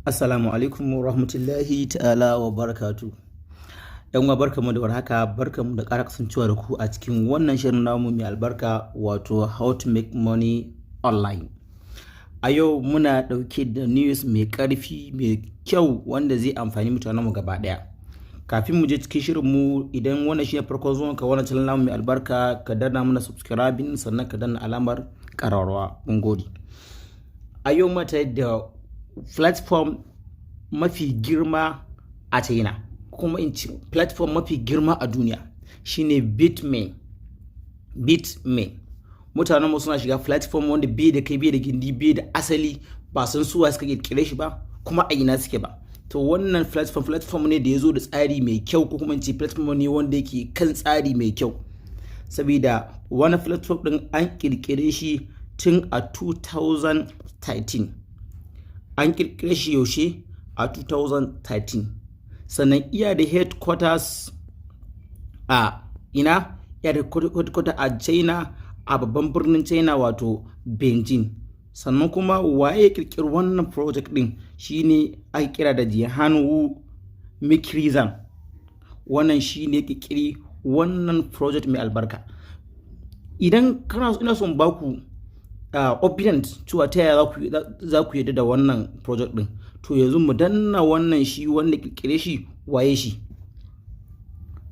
Assalamu alaikum wa rahmatullahi ta'ala wa barakatu. ‘Yan uwa, barkamu da warhaka, barkamu da ƙara kasancewa da ku a cikin wannan shirin namu mai albarka, wato How to Make Money Online. A yau muna ɗauke da news mai ƙarfi, mai kyau, wanda zai amfani mutanenmu gaba ɗaya. Kafin mu je cikin shirin mu, idan wannan shine farkon zuwan ka wannan channel namu mai albarka, ka danna mana subscribing, sannan ka danna alamar ƙararrawa. Mun gode. A yau mata da platform mafi girma a China, kuma in ce platform mafi girma a duniya, shine Bitmain. Bitmain, mutanen mu suna shiga platform wanda bai da kai, bai da gindi, bai da asali, ba san suwa suka kirkire shi ba kuma a ina suke ba. To wannan platform, platform ne da ya zo da tsari mai kyau, ko kuma in ce platform ne wanda yake kan tsari mai kyau, saboda wani platform din an kirkire shi tun a 2013. An kirkire shi yaushe? A 2013. Sannan iya da headquarters a ina? Iya da headquarters a China, a babban birnin China, wato Beijing. Sannan kuma waye kirkiri wannan project din? Shine ake kira da Jihan Wu Micree Zhan. Wannan shine kirkiri wannan project mai albarka. Idan kana ina son baku opinion cewa ta yaya za ku yadda da wannan project din, to yanzu mu danna wannan shi wanda kirkire shi. Waye shi?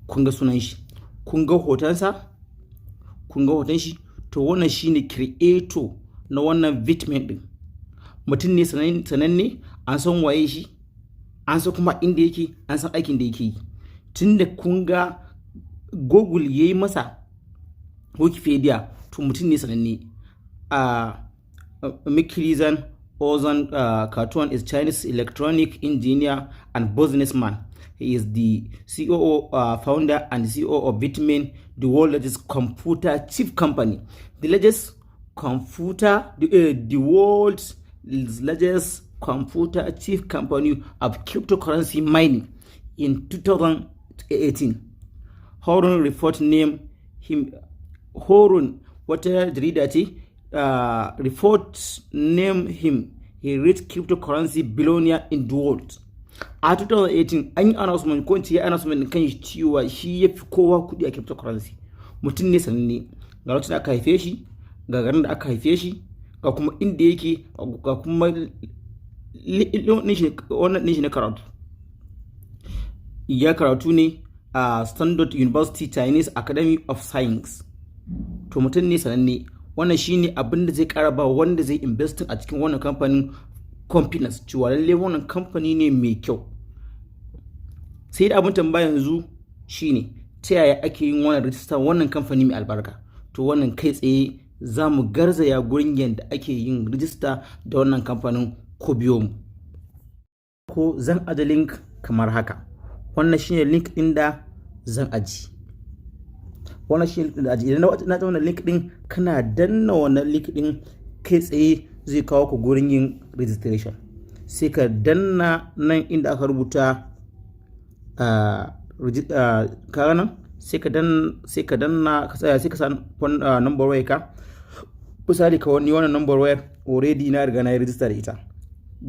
Kun ga sunan shi, kun ga hotonsa, kun ga hoton shi. To wannan shine creator na wannan Bitmain din. Mutum ne sananne, an san waye shi, an san kuma inda yake, an san aikin da yake yi, tunda kun ga Google ya yi masa Wikipedia. To mutum ne sananne. A Micree Zhan Ozan Carton is Chinese electronic engineer and businessman. He is the COO, founder and CEO of Bitmain, the world's largest computer chip company. The largest computer, the world's largest computer chip company of cryptocurrency mining in 2018. Hurun Report name him. Hurun wata jarida ce, report name him he rich cryptocurrency billionaire in the world. A 2018 an yi announcement, ko ya announcement kan shi cewa shi ya fi kowa kuɗi a cryptocurrency. Mutum ne sananne. Ga lokacin da aka haife shi, ga garin da aka haife shi, ga kuma inda yake, ga kuma wannan ɗin shi na karatu. Ya karatu ne a Standard University Chinese Academy of Science. To mutum ne sananne. Wannan shine abin da zai kara ba wanda zai investing a cikin wannan kamfanin confidence cewa lalle wannan kamfani ne mai kyau. Sai da abin tambaya yanzu shine, ta yaya ake yin wannan rijista wannan kamfani mai albarka? To wannan kai tsaye za mu garzaya gurin yadda ake yin rijista da wannan kamfanin. Ko biyo mu. Ko zan aje link kamar haka. Wannan shine link ɗin da zan aji. Wannan shine link ɗin da aji. Idan na wannan link ɗin, kana danna wannan link ɗin, kai tsaye zai kawo ku gurin yin registration. Sai ka danna nan inda aka rubuta ka nan, sai ka danna, ka tsaya, sai ka sa number wayar ka. Misali, ka wani wannan number wayar already na riga na yi register da ita.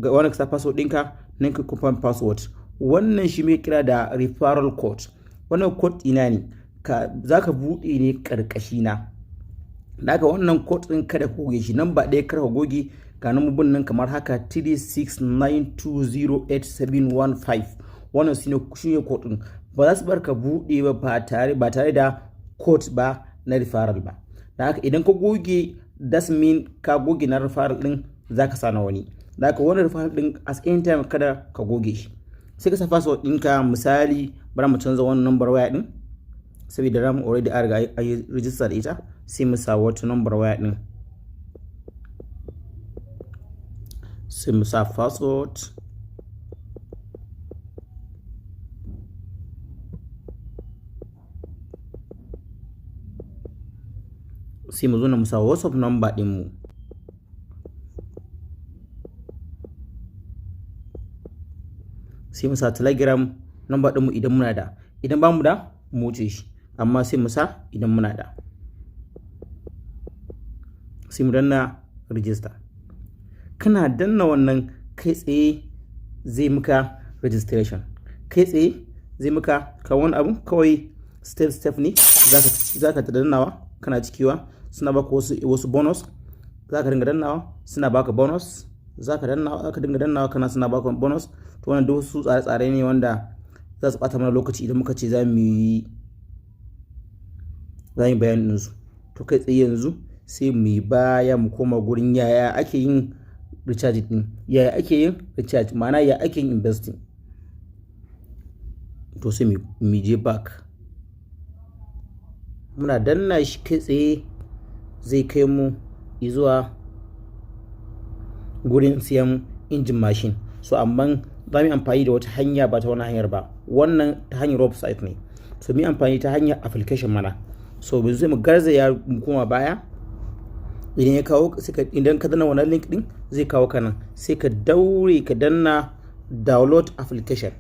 Ga wannan, ka sa password ɗinka nan, ka confirm password. Wannan shi mai kira da referral code. Wannan code ina ne ka za ka buɗe ne ƙarƙashi na. Da haka wannan code ɗin kada ka goge shi nan ba ɗaya, kar ka goge. Ga nambobin nan kamar haka: 369208715. Wannan shine code ɗin. Ba za su bar ka buɗe ba ba tare da code ba na referral ba. Da haka idan ka goge, that's mean ka goge na referral ɗin, za ka sa na wani. Da haka wannan referral ɗin as any time kada ka goge shi. Sai ka sa password ɗinka. Misali, bari mu canza wannan number waya ɗin, saboda ram already an riga an yi register da ita. Sai mu sa wata number waya ɗin, sai mu sa password, sai mu zo na mu sa WhatsApp number ɗinmu, sai mu sa Telegram number ɗinmu idan muna da. Idan ba mu da, mu wuce shi, amma sai mu sa idan muna da. Sai mu danna register. Kana danna wannan, kai tsaye zai muka registration. Kai tsaye zai muka kawo wani abu, kawai step step ne za ka dannawa kana cikewa. Suna baka wasu bonus, za ka dinga dannawa suna baka bonus, za ka dannawa, za ka dinga dannawa kana suna baka bonus. To, wannan duk wasu tsare-tsare ne wanda za su bata mana lokaci idan muka ce za mu yi bayanin su. To, kai tsaye yanzu sai mu yi baya, mu koma gurin yaya ake yin recharge din, yaya ake yin recharge, ma'ana ya ake yin investing. To, sai mu je back, muna danna shi, kai tsaye zai kai mu zuwa gurin siyan injin mashin. So amma za mu yi amfani da wata hanya, ba ta wani hanyar ba. Wannan ta hanyar website ne, so mu yi amfani ta hanyar application mana. So yanzu sai mu garzaya mu koma baya. Idan ya kawo, idan ka danna wannan link din, zai kawo ka nan. Sai ka daure ka danna download application.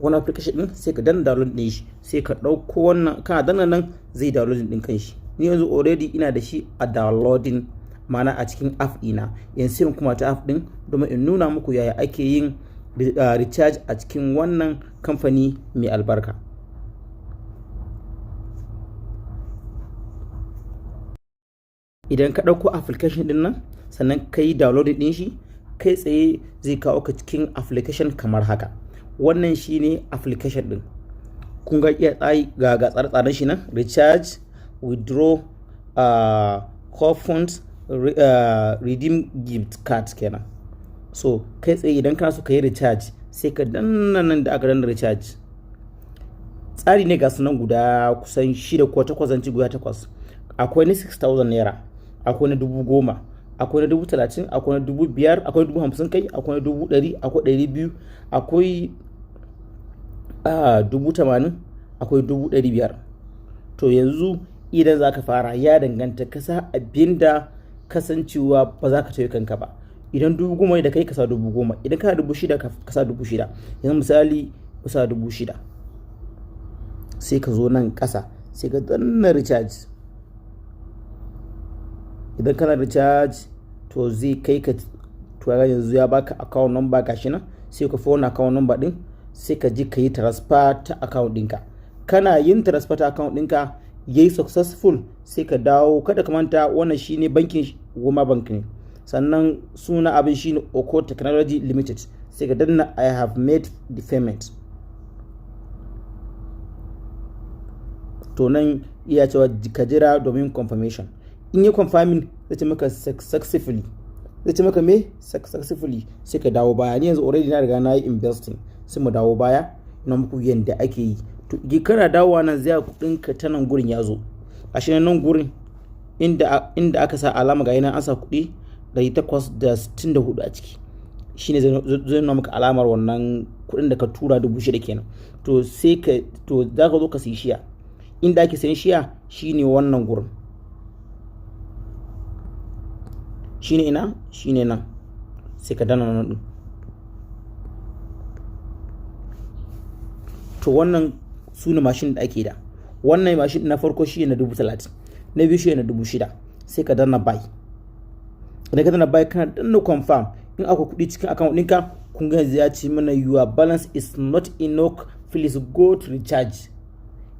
Wannan application din, sai ka danna download din shi, sai ka ɗauko wannan. Kana danna nan, zai download din kanshi. Ni yanzu already ina da shi a downloading, ma'ana a cikin app ɗina. Yanzu sai in kuma ta app din domin in nuna muku yaya ake yin recharge a cikin wannan kamfani mai albarka. Idan ka ɗauko application din nan, sannan ka yi downloading din shi, kai tsaye zai kawo ka cikin application kamar haka. Wannan shine application din. Kun ga iya tsayi, ga tsare-tsaren shi nan: recharge, withdraw, coupons, redeem gift card kenan. So kai tsaye idan kana so ka yi recharge, sai ka danna nan da aka danna recharge. Tsari ne ga sunan guda kusan shida ko takwas, zan ci guda takwas. Akwai na 6000 naira, akwai na 10,000, akwai na 30,000, akwai na 5,000, akwai na 50,000 kai, akwai na 100,000, akwai 200, akwai 80,000, akwai 500,000. To, yanzu idan za ka fara, ya danganta, ka sa abinda kasancewa ba za ka tauye kanka ba. Idan 10,000 ne da kai, ka sa 10,000. Idan kana 6,000, ka sa 6,000. Yanzu misali ka sa 6,000, sai ka zo nan ƙasa, sai ka danna recharge. Idan kana recharge, to zai kai ka. To, yanzu ya baka account number, gashi nan. Sai ka fi account number din, sai ka je ka yi transfer ta account ɗinka. Kana yin transfer ta account ɗinka, yayi successful, sai ka dawo. Kada ka manta, wannan shine bankin Wema Bank ne, sannan suna abin shine Oko Technology Limited. Sai ka danna "I have made the payment". To, nan iya cewa ka jira domin confirmation. In yi confirming, zai ce maka successfully. Zai ce maka me? Successfully. Sai ka dawo baya. Ni yanzu already na riga na yi investing. Sai mu dawo baya na muku yanda ake yi. To, kana dawowa nan, zai kudin ka ta nan gurin ya zo. Ashe nan gurin inda aka sa alama, ga yana an sa kuɗi 864 a ciki, shine zai nuna maka alamar wannan kuɗin da ka tura, 6,000 kenan. To, sai ka, to za ka zo ka siyi share. Inda ake sayan share shine wannan gurin. Shine ina? Shine nan. Sai ka danna nan din. To, wannan su ne mashin da ake da. Wannan mashin na farko shi na 30,000, na biyu shi na 6,000. Sai ka danna buy. Idan ka danna buy, kana danna confirm, in akwai kuɗi cikin account ɗinka, kun ga yanzu ya ce mana "Your balance is not enough, please go to recharge".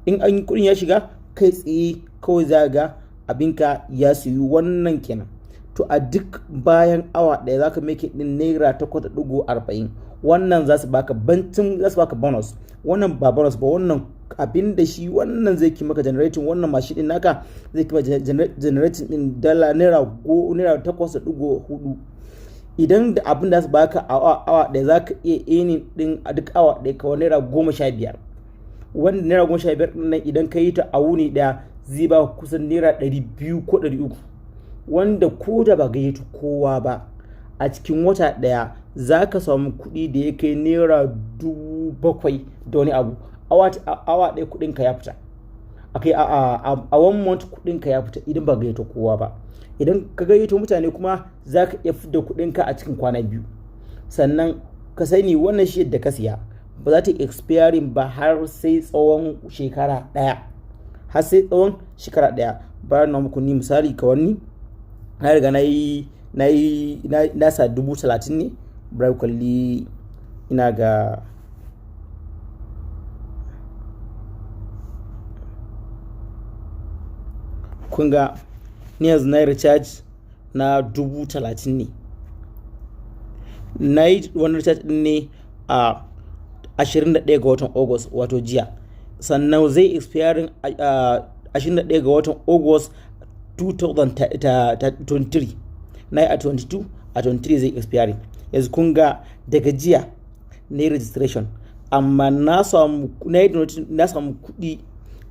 In an yi kuɗin ya shiga, kai tsaye kawai za ga abinka ya siyu. Wannan kenan. To, a duk bayan awa ɗaya za ka make ɗin naira 8.40. Wannan za su baka bantin, za su baka bonus. Wannan ba bonus ba, wannan abin da shi wannan zai ki maka generating, wannan mashin din naka zai ki maka generating din dala naira go naira 8.4. Idan da abin da su baka a awa ɗaya, za ka iya earning din a duk awa ɗaya kawai naira 15. Wanda naira 15 ɗin nan, idan ka yi ta a wuni ɗaya, zai ba kusan naira 200 ko 300, wanda ko da ba gayyato kowa ba, a cikin wata ɗaya za ka samu kuɗi da ya kai naira 7,000 da wani abu. Awa ɗaya kuɗinka ya fita. Akai a one month kuɗinka ya fita idan ba gayyato kowa ba. Idan ka gayyato mutane kuma, za ka iya fidda kuɗinka a cikin kwana 2. Sannan ka sani, wannan shi da ka siya ba za ta expiring ba har sai tsawon shekara ɗaya, har sai tsawon shekara ɗaya. Bayan na muku ni misali, ka wani na riga na yi na yi na sa 30,000 ne. Bari kalli Ina ga kun ga ni yanzu na yi recharge na 30,000 ne. Na yi wani recharge din ne a 21 ga watan August, wato jiya. Sannan zai expiring a 21 ga watan August 2023. Na yi a 22, a 23 zai expiring. Yanzu kun ga daga jiya na yi registration, amma na samu kuɗi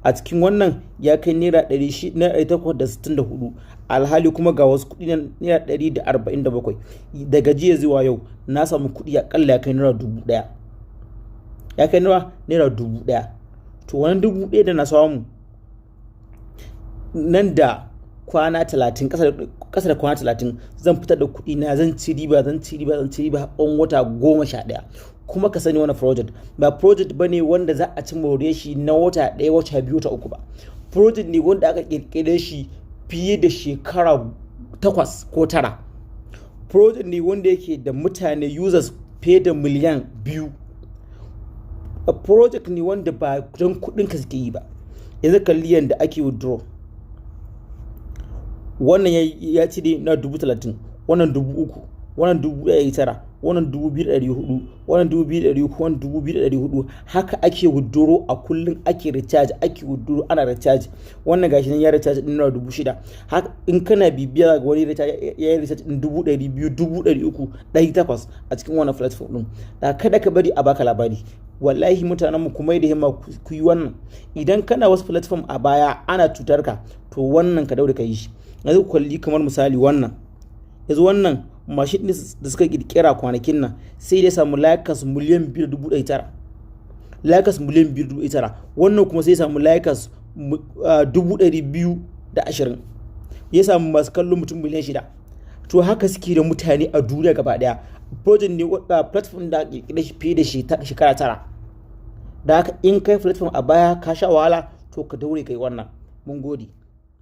a cikin wannan ya kai naira 864, alhali kuma ga wasu kuɗi na naira 147. Daga jiya zuwa yau na samu kuɗi akalla ya kai naira 1,000, ya kai naira 1,000. To, wani 1,000 da na samu, nan da kwana 30, ƙasa da kwana 30, zan fitar da kuɗi na, zan ci riba, zan ci riba, zan ci riba tsawon wata 11. Kuma ka sani, wani project ba project bane wanda za a ci more shi na wata 1, wata 2, wata 3 ba. Project ne wanda aka kirkire shi fiye da shekara 8 ko 9. Project ne wanda yake da mutane, users, fiye da miliyan 2. Project ne wanda ba don kuɗin ka suke yi ba. Yanzu kalli yadda ake withdraw. Wannan ya ci na 30,000, wannan 3,000, wannan 1,900, wannan 2,400, wannan 2,300, wannan 2,400. Haka ake withdraw a kullum, ake recharge, ake withdraw, ana recharge. Wannan gashi nan ya recharge din naira 6,000. Haka in kana bibiya ga wani recharge, ya yi recharge din 200,000, 300,000, 800 a cikin wannan platform din. Da kada ka bari a baka labari. Wallahi mutanen mu, kuma da himma ku yi wannan. Idan kana wasu platform a baya ana cutar ka, to wannan ka daure ka yi shi. Yanzu ku kalli kamar misali wannan. Yanzu wannan mashin ɗin da suka kirkira kwanakin nan, sai dai samu likers 2,900,000, likers 2,900,000. Wannan kuma sai samu likers 220,000, ya samu masu kallon mutum miliyan 6. To, haka suke da mutane a duniya gaba daya. Project ne, platform da kirkire shi fiye da shekara 9. Da haka in kai platform a baya ka sha wahala, to ka daure kai wannan. Mun gode,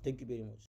thank you very much.